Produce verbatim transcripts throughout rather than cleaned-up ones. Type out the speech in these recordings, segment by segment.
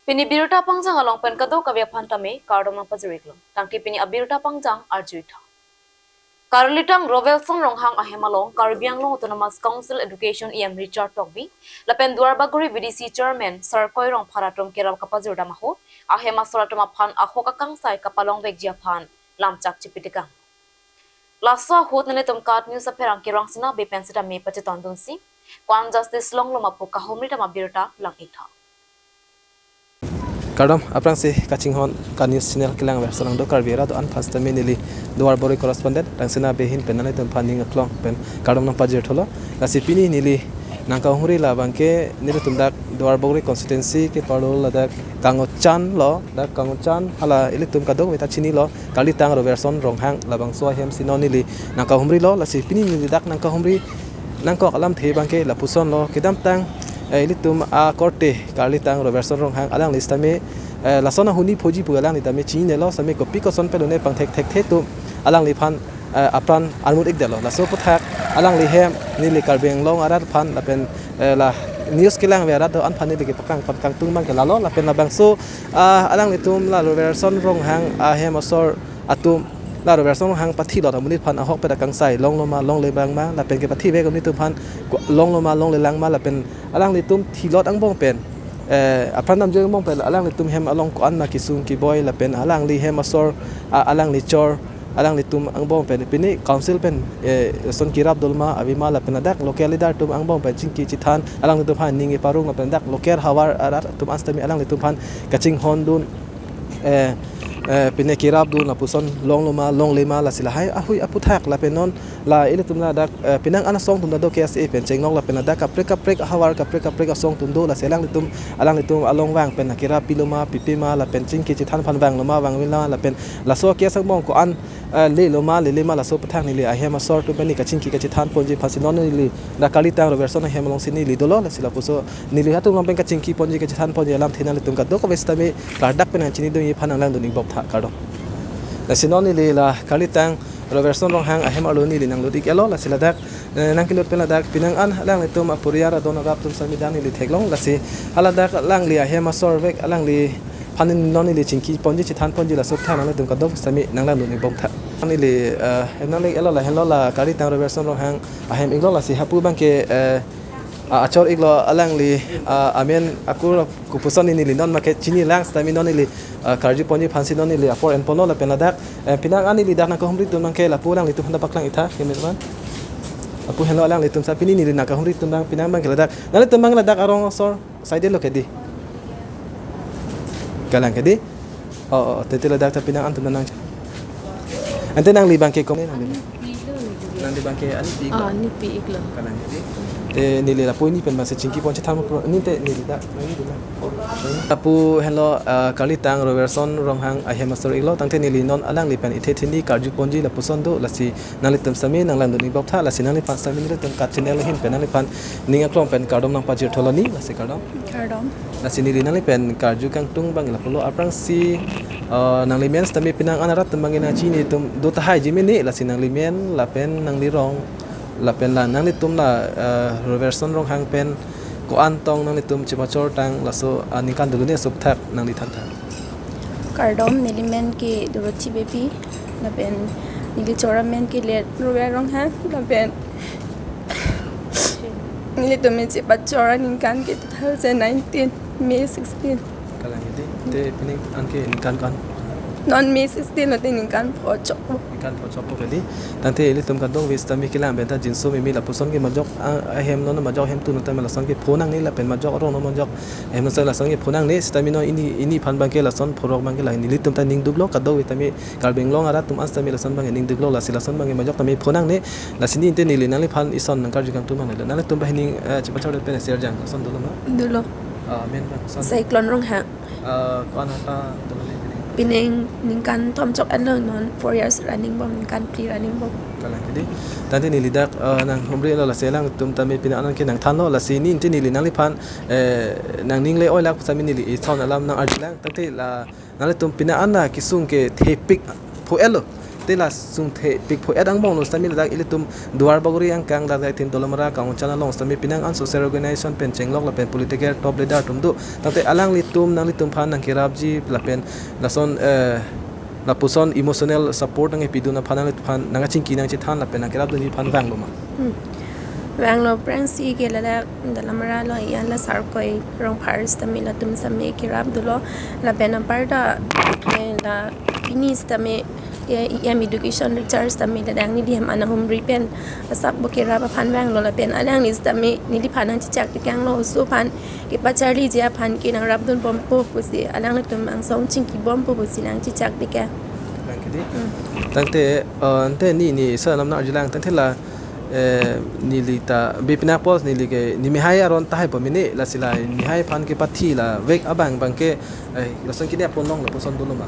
Pini birta pangjang along pen kadokave aphan tame kardom nangpajir-iklo. Tangte pini abirta pangjang arju-ik tha. Karlitang Rovelson Ronghang ahem along Karbi Anglong Autonomous Council Education E M Richard Tokbi lapen Duarbagori V D C Chairman Sarkoi Rongphar atum kerap kapajir dam ahut ahem asor atum aphan ahok akangsai kapalongvekji aphan lamchak chipitekang. Laso ahut nelitum KAT News apherangke Rangsina Bey pen sitame pachetongdunsi, ko-an justice longlo ma pu kahumri dam abirta lang-ik tha. Kardom, aphrangsi kachinghon KAT News channel kelang verso lang do Karbi arat do-an aphan sitame neli Duarbagori correspondent Rangsina Bey ahin pen nanglitum aphan ning aklong pen kardom nangpajir thulo. Lasi pini neli nangkahumri labangke nelitum dak Duarbagori constituency ke parlo ladak Kangochan lo, dak Kangochan hala ilitum kadokave ta chinilo, Karlitang Rovelson Ronghang labangso ahem si non neli nangkahumrilo. Lasi pini neli dak nangkahumri nangkok alamthe abangke lapuson lo, kedamtang, eh, ilitum akorte Karlitang Rovelson Ronghang alangli sitame, eh, lason ahuni phoji pu alangli tame chininelo, sitame kopi koson pelone pangthekthekthe atum alangliphan, eh, apran armut-ikdetlo. Laso aputhak alangli hem neli Karbi Anglong arat aphan lapen, eh, la news kelangve arat do-an aphan neli kepaklang pangtung abangke lalo, lapen labangso, ah, alanglitum la Rovelson Ronghang ahem asor atum la Rovelson Ronghang pathilot amonit aphan ahokpet akangsai longlo ma longle lang ma lapen kepathivek amonit atum aphan ko-, longlo ma longle lang ma lapen alanglitum thilot angbong pen, eh, apran damjoi angbong pen alanglitum hem along ko-an ma kesung keboi lapen alangli hem asor, a-, alangli chor, alanglitum angbong pen pini council pen, eh, lason kerap dolo ma ave ma lapen ladak local leader atum angbong pen chingki chethan alanglitum aphan ning keparong lapen dak local havar arat atum an sitame alanglitum aphan kachinghondun, eh, eh, pini kerapdun lapuson longlo ma longle ma lasi lahai ahui aputhak lapen non la ilitum ladak, eh, penang an asong atum ta do K S A pen chenglok lapen ladak kaprek kaprek ahavar kaprek kaprek asong atum do, lasi alanglitum, alanglitum along vang pen kerap pilo ma pipe ma lapen chingki chethan aphan vanglo ma vangvelo ma lapen laso case angbong ko-an, eh, lelo ma lele ma laso aputhak neli ahem asor atum pen neli kachingki kachethan ponji aphansi non neli dak Karlitang Rovelson ahem alongsi neli dolo, lasi lapuson neli atum along pen kachingki ponji kachethan ponji alamthe nanglitum kadokave sitame klardak pen nangchinidunji aphan nanglangdun-ikbom tha, kardom. Lasi non neli la Karlitang Rovelson Ronghang ahem arlo neli nanglut-ik-etlo, lasi ladak, eh, nangkelut pen ladak penang an alanglitum aporiyar adon arap atum sitame dak neli theklong, lasi haladak alangli ahem asor vek alangliphan non neli chingki ponji chethan ponji laso aputhak nanglitum kadokave sitame nanglangdun-ikbom tha. Neli, eh, nangli-iklo lahenlo la Karlitang Rovelson Ronghang ahem-iklo, lasi hapu abangke, eh, a-, achor-iklo alangli, ah, amen akur kopuson neli non make chinilang sitame non neli, ah, karju ponji aphansi non neli apor enponlo lapen ladak, eh, penang an neli dak nangkahumri atum abangke lapu alanglitum aphan ta paklang-ik tha, kemen man. Lapu henlo alanglitum sa pini neli nangkahumri atum abang penang abangke ladak. Nanglitum abang ladak arong asor side lo kedi. Kalang kedi. Oh, oh, tete ladak ta penang an atum nang. Ante nangli abangke kom nangli. Nangli abangke anipi-iklo. Ah, nipi-iklo. Kalang kedi. Te neli lapu hini pen masi chingki pon chethan mo pro. Ni te neli dak. Lapu henlo, ah, Karlitang Rovelson Ronghang ahem asor-iklo. Tangte neli non alangli pen ithe thini karju ponji lapuson do, lasi nanglitum sitame nanglangdun-ikbom tha, lasi nangliphan sitame nelitum KAT channel ahin pen nangliphan ning aklong pen kardom nangpajir thulo ni, lasi kardom. Kardom. Lasi neli nanglipen karju kangtung abang lapulo, aphrangsi, eh, nanglimen sitame penang an arat atum abang nangchini atum do tahai ji mene, lasi nanglimen lapen nanglirong lapen la nanglitum la, eh, Rovelson Ronghang pen ko-an tong nanglitum chepachortang laso, ah, ningkan dolo ne aso aputhak nangli thantha. Kardom, nelimen ke Dorothy Beypi, lapen neli chor amen ke Let Rovel Ronghang, lapen nelitum chepachor aningkan ke two thousand nineteen, May sixteen. Kalang kedi, te pini anke ningkan ko-an? Non May sixteen lote ningkan pho chokpo. Ningkan pho chokpo kedi. Tangte ilitum kadokave sitame kelang pen ta jinso meme lapuson ke majok, ah, ahem non majok ahem tu non tame lason ke pho nangne lapen majok arong non majok ahem non lason ke pho nangne sitame non hini, hini aphan abangke lason phorok abangke la nelitum ta ning duklo kadokave tame Karbi Anglong arat atum an sitame lason abangke ning duklo, lasi lason abangke majok tame pho nangne, lasi ni ante neli nangliphan ison nangkarju kangtung abang neli. Nanglitum banghini, eh, chepachor pen share jang lason dolo ma? Dolo. Ah, men abang, son. Cyclone Ronghang. Ah, ko-an anta dolo ni pining? Pining ningkan thom chok anlo, non four years running bom, ningkan phli running bom. Kalang kedi. Tangte neli dak, ah, nanghumri lo, lasi alangtum tame penang an ke nangthanlo, lasi ni ante neli nangliphan, eh, nangning le-oi lak sitame neli ison alam nangarjulang. Tangte la nanglitum penang an kesung kethepik pho-etlo. Te la sungthe pikpho et angbong lo sitame ladak ilitum Duar Bagori angkang ladak tin Dolamara Kangchan along sitame penang an social organization pen chenglok lapen political top leader atum do. Tangte alanglitum nanglitum aphan nangkerapji lapen lason, eh, lapuson emotional support nangpidun aphan nangliphan nangchingki nangchethan lapen nangkerapdunji aphan vanglo ma? Hmm. Vanglo aphrangsi ke ladak Dolamara along ilian la Sarkoi Rongphar sitame latum sitame kerap dolo lapen aparta, eh, la pini sitame, eh, E M education Richard sitame ladak neli hem anahumri pen asap bo kerap aphan vanglo lapen alangli sitame neliphan nangchechak tekanglo oso aphan kepacharliji aphan ke nangrapdunbompo pusi alanglitum angsong chingkibompo pusi nangchechak tekang. Tangte, eh, ante ni, ni sa namna arjulang tangte la, eh, neli ta bipina pos neli ke nimihai aron tahai po mene lasi la nimihai aphan kepathi la vek abang abang ke, eh, lason kine apon long lapuson dolo ma?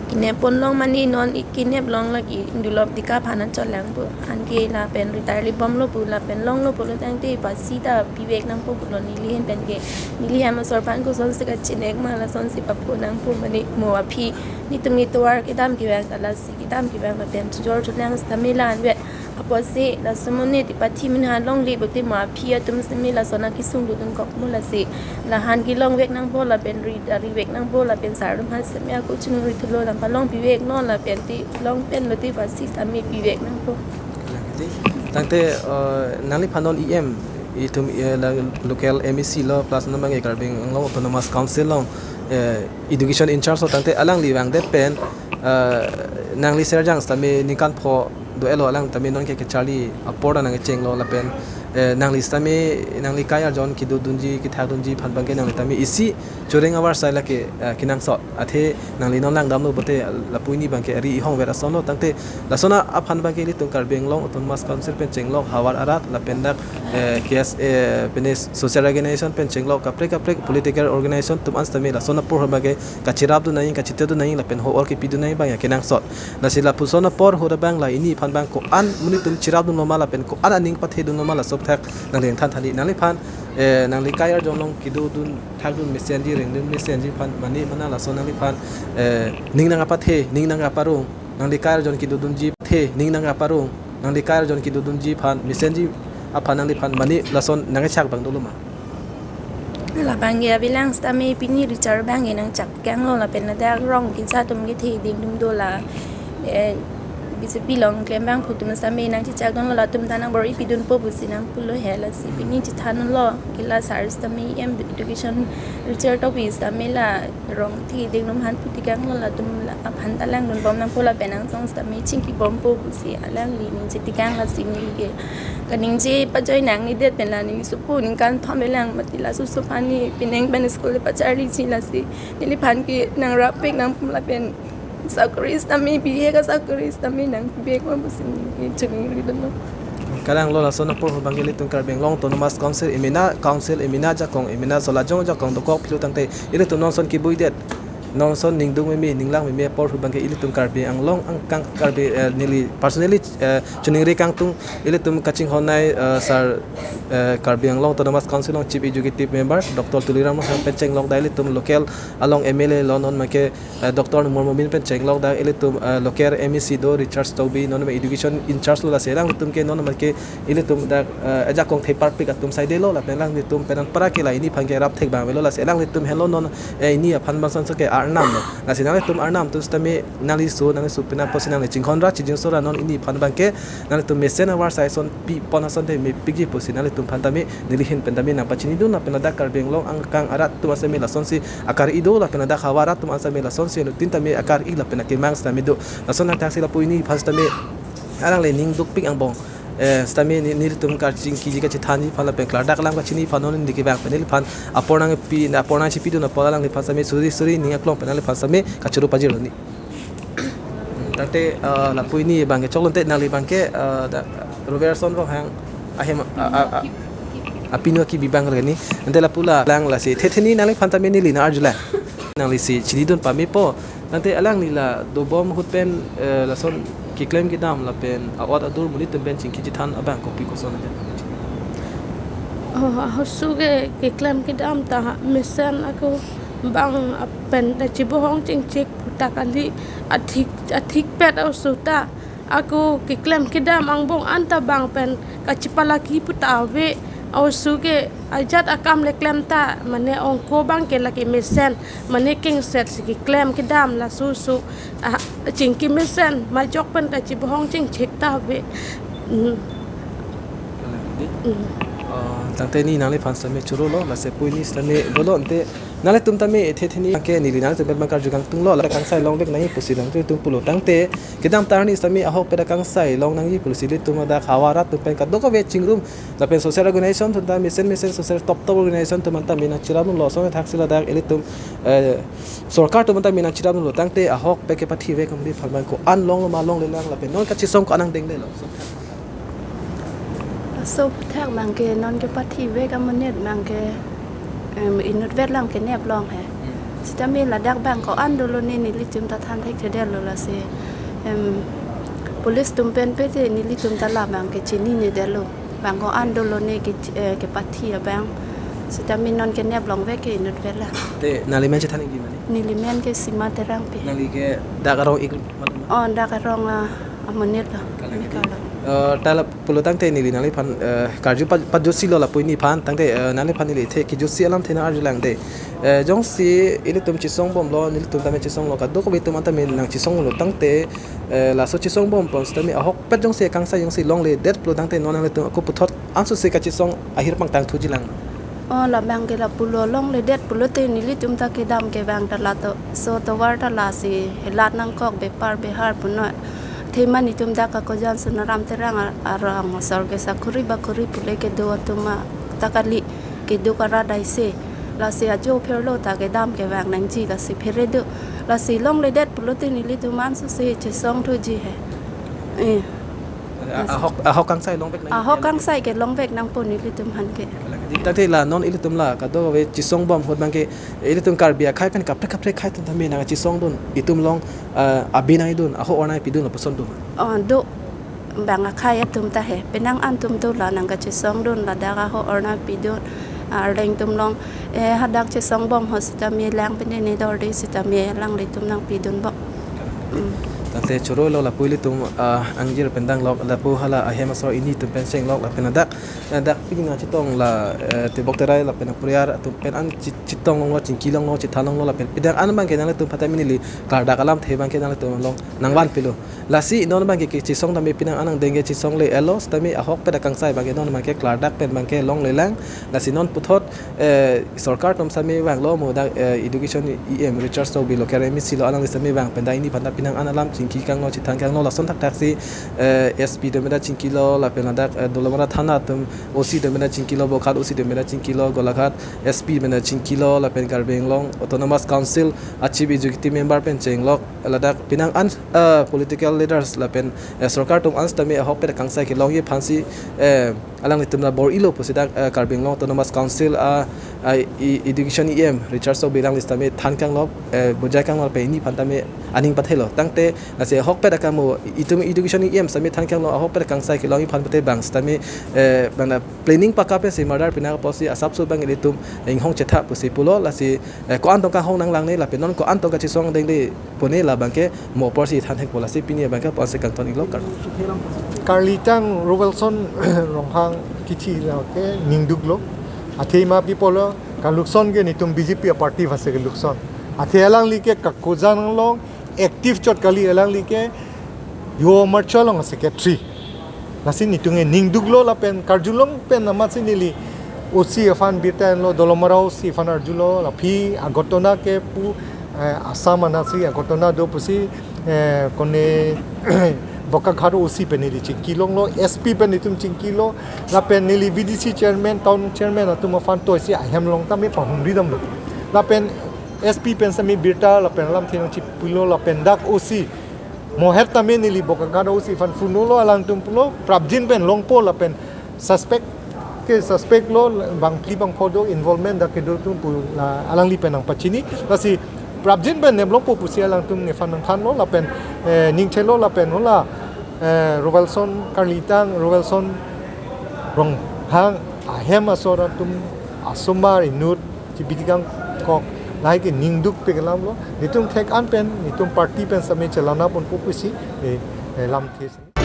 Kine apon long mane non i kine apon long lagi dulop dika aphan cholang pu. Anke lapen retire libomlo pu lapen longlo pulo tangte pasi ta pivek nangpo pulo neli ahin pen ke. Neli hem asor aphan kosonsi kachinek ma lasonsi papo nangpo mane mo aphi netum itovar kedam kevang ta lasi kedam kevang lapen chojor cholang sitame la-an vet. Apotsi laso amonit ipathi amonit alongle pulote mo aphi atum sitame lason akesung dodun kok mo lasi. La-an kelongvek nangpo lapen ri, rivek nangpo lapen sar atum aphan sitame ako chunong ri thulo lam palong pivek non lapen te long pen lote pasi sitame pivek nangpo. Tangte, eh, nangliphan non E M itum, eh, la local M A C lo plus non abang ke Karbi Anglong Autonomous Council along, eh, education in charge lo tangte alangli vangdet pen, eh, nangli serjang sitame ningkan pho do-etlo alang tame non ke kecharli apor nangchenglo lapen, eh, nangli sitame nangli kai arjon kedodunji kethakdunji aphan abang ke nangli tame isi choreng avarsai lake, eh, kenangsot athe nangli non langdamlo pulote lapu hini abang ke ari ihong ver asonlo tangte lason aphan abang ke ilitum Karbi Anglong Autonomous Council pen chenglok havar arat lapen dak, eh, K S A, eh, pine social organization pen chenglok kaprek kaprek political organization atum an sitame lason apor abang ke kacherapdun nangji kachitedun nangji lapen ho-or kepidun nangji abang ya kenangsot. Lasi lapuson apor ahut abang la hini aphan abang ko-an monit atum cherapdunlo ma lapen ko-an aning pathedunlo ma laso aphuthak nangli nangthan thanji nangliphan, eh, nangli kai arjon along kedodun thakdun mesenji rengdun mesenji aphan mane mana lason nangliphan, eh, ning nangkapathe ning nangkaparong nangli kai arjon kedodunji the ning nangkaparong nangli kai arjon kedodunji aphan mesenji aphan nangliphan mane lason nangchak abang dolo ma? Labang ke avelang sitame pini Richard abang ke nangchak kanglo lapen ladak rong kisa atum kethe ding atum do la, eh, B J P along klembang atum sitame nangchechak donglo latum ta nangbor-i pidunpo pusi nangpulo he lasi pini chethanlo ke la sar sitame E M education Richard Tokbi sitame la rong kethe ding atum aphan pu tekanglo latum la aphan ta langdunbom nangpo lapen angsong sitame chingkibompo pusi alangli ningje tekang lasi neli ke kaningje pajoi nangnedet pen la neli sopo ningkan thom avelang mati laso oso aphan ne penang pen school pacharliji lasi neliphan ke nangrapvek nangpo lapen sakori sitame bihe ka sakori sitame nangpivek ma pusi neli choningridunlo. Kalanglo lason apor abang ke ilitum Karbi Anglong Autonomous Council emena council emena ajakong emena solajong ajakong dokok philo tangte ilitum nonson kibuidet nonson ningduk meme ninglang meme apor ahut abang ke ilitum Karbi Anglong angkang Karbi, eh, neli personally, eh, choningri kangtung ilitum kachinghon nei, eh, sar, eh, Karbi Anglong Autonomous Council along Chief Executive Member Doctor Tuliram Ronghang pen chenglok dak ilitum local along M L A lo non abang ke, eh, Doctor Numal Momin pen chenglok dak ilitum, eh, local M A C do Richard Tokbi non abang education in charge lo lasi alanglitum ke non abang ke ilitum dak, eh, ajakong theparpik atum saidelo lapen alanglitum pen anpara ke la hini aphan ke rap thek abang avelo lasi alanglitum henlo non, eh, hini aphan bangson so ke arnam lo. Lasi nanglitum arnam atum sitame nangli so nangli so pina pusi nangli chinghon ra chijinso ra non hini aphan abang ke nanglitum mesen avarsai ason pipon asonte mepikji pusi nanglitum aphan tame neli ahin pen tame nangpachinidun lapen ladak Karbi Anglong angkang arat atum asame lasonsi akar-i do lapen ladak havar arat atum asame lasonsi anuttin tame akar-i lapen akemang sitame do. Lason nangthaksi lapu hini aphan sitame alangli ningdukpik angbong, eh, sitame ne-, nelitum kachingkiji kachethanji aphan lapen klardak alam kachini aphan non neli kevang pen neliphan apor nangpi apor nangchipidun apor alangliphan sitame suri suri ning aklong pen nangliphan sitame kachoro pajirlo ni. Hmm, tangte, eh, lapu hini abang ke choklo ante nangli abang ke, eh, dak Robertson Ronghang ahem a, a, a, apinu akibi abang lake ni ante lapu la lang lasi thethe ni nangliphan tame neli nang-arjulang. Nanglisi chinidun pamepo. Tangte alangli la dobom ahut pen, eh, lason keklem kedam lapen a-ot adur monit atum pen chingki chethan abang kopi koson aja. Oh, ahosu ke keklem kedam ta mesen ako bang pen ta chibohong chingchek puta kali, athik athik pet oso ta ako keklem kedam angbong anta bang pen kachipalaki puta ave. Oso ke ajat akam le klem ta mane ongko bang ke lake mesen mane kengset si keklem kedam laso so, ah, chingki mesen majok pen kachibohong chingchek ta ave. Mm. Mm. Ah, tangte ni nangliphan sitame choro lo, lasi pui ni sitame dolo ante nanglitum tame ethe theni ke neli nanglitum pen bang karju kangtung lo, la kangsai longvek nangji pusi nangtum pulo tangte kedam tarni sitame ahokpet akangsai long nangji pusi ilitum ladak havar atum pen kadokave chingrum lapen social organization atum ta mesen mesen social top top organization atum anta mina chiram lo, so thaksi ladak ilitum, eh, sorkar atum anta mina chiram lo tangte ahokpet kepathivek amonit aphan bang ko-an longlo ma longlelang lapen non kachisong ko-an nangdengdelo. Laso aphuthak bang ke non kepathivek amonit bang ke, em, inutvet lang kenep long he. Hmm. Sitame ladak bang ko-an dolo ne nelitum ta than thekthedetlo lasi, em, police atum pen pete nelitum ta la bang ke chininedetlo. Bang ko-an dolo ne ke, eh, kepathi abang. Sitame non kenep longvek ke inutvet lang. Te nangli men chethan ikji mane? Neli men ke Sima Terangpi. Nangli ke dak arong ik malu ma? Oh, dak arong, ah, amonit lo. Kalang. Ini ke. Kalau. Eh, ta la pulo tangte neli nangliphan, eh, karju pa, pajutsi lo lapu iniphan tangte, eh, nangliphan neli the kejutsi alamthe nang-arjulang de. Eh, jongsi ilitum chisongbomlo, nelitum tame chisonglo, kadokave atum anta me nangchisonglo tangte, eh, laso chisongbom pon sitame ahokpet jongsi kangsai jongsi longledet pulo tangte non nanglitum ako puthot anso si kachisong ahir pangtang thujilang. Oh, la bang ke lapulo longledet pulote nelitum ta kedam ke bang ta lato. So tovar ta lasi helat nangkok bepar behar puno. Thema nelitum dak ako jan Sonaram Terang ar-, arong asor ke sakuri bakuri pule kedo atum anta kali, kedo karadai se. Lasi ajo pherlo ta kedam ke bang nangji lasi phere do. Lasi longledet pulote nelitum anso si chisong thuji he. Eh. A-, ahok, ahok kangsai longvek nang. Ahok kangsai ke longvek nangpo nelitum aphan ke. Tangte la non ilitum la kadokave chisongbom ahut bang ke ilitum Karbi akhai pen kaprek kaprek akhai atum tame nangchisongdun, itum along, ah, abi nangdun, aho ornai pidun lapuson dun. Oh, do bang akhai atum ta he. Penang an atum do la nangkachisongdun ladak aho ornai pidun, ah, arleng atum along, eh, hadak chisongbom ahut sitame lang pen ne dorde sitame alanglitum nangpidunbom. Mm. Tangte choro lo lapu ilitum, ah, angjir pen danglok lapu hala ahem asor ini atum pen chenglok lapen ladak, eh, dak pini nangchetong la, eh, tebok terai lapen apuriar atum pen an chi-, chetong longlo, chingki longlo, chethan longlo lapen pidang an bang ke nanglitum aphan tame neli klardak alamthe bang ke nanglitum along nangvanpilo. Lasi non bang ke kachisong tame penang an nangdeng ke chisongle-etlo sitame ahokpet akangsai bang ke non bang ke klardak pen bang ke longlelang. Lasi non puthot, eh, sorkar atum sitame vanglo mo dak, eh, education E M Richard Tokbi local M A C lo, alangli sitame vang pen dak iniphan ta penang an alam chingki kangno chethan kangno lason thakthak si, eh, S P atum pen ta chingkilo lapen ladak, eh, Dolamara thana atum O C atum pen ta chingkilo, Bokakhat O C atum pen ta chingkilo, Golaghat S P pen ta chingkilo lapen Karbi Anglong Autonomous Council a Chief Executive Member pen chenglok ladak penang an, eh, political leaders lapen, eh, sorkar atum an sitame ahokpet akangsai kelongji aphansi, eh, alanglitum la bor-ilo pusi dak, eh, Karbi Anglong Autonomous Council a, a, i, Education E M Richard Tokbi alangli sitame than kanglo, eh, bujai kanglo lapen iniphan tame aning pathelo. Tangte lasi ahokpet akam mo itum Education E M sitame than kanglo ahokpet akangsai kelongji aphan pute bang sitame, eh, bang planning paka pensi murder pina apotsi asapso bang ilitum inghong chetha pusi pulo lasi, eh, ko-an tong kanghong nanglangne lapen non ko-an tong kachisong dengle pune la bang ke mo apotsi than hekpo lasi pini bang ke apotsi kangton iklo kar. Karlitang Rovelson Ronghang kithi la ke ningduklo. Athema pi pulo kalukson ke netum B J P a party aphansi kelukson. Athe alangli ke kakujan long active chot kali alangli ke Yuva Morcha along secretary. Lasi netum ke ningduklo lapen karjulong pen amatsi neli O C aphan birta enlo, Dolamara O C aphan arjulo, la aphi agotona ke pu, eh, Assam anatsi agotona do pusi, eh, kone Bokakhat O C pen neli chingki longlo, S P pen netum chingkilo, lapen neli V D C chairman, town chairman atum aphan toisi ahem along tame pahumri damlo. Lapen S P pen sitame birta lapen alamthe nangchipulo lapen dak O C mohet tame neli Bokakhat O C aphan phone lo, alangtum pulo prapjin pen longpo lapen suspect ke suspect lo, bang phli bang pho do involvement dak kedo atum pu la alangli pen nangpachini. Lasi prapjin pen nem longpo pusi alangtum nephan nangthanlo lapen, eh, ningthelo lapen hala, eh, Rovelson Karlitang, Rovelson Ronghang ahem asor atum asomar inut chibidi kangkok Lahai ke ningduk pe ke alam lo. Netum thek an pen, netum party pen sitame chelana ponpo pusi, eh, eh, lamthe si.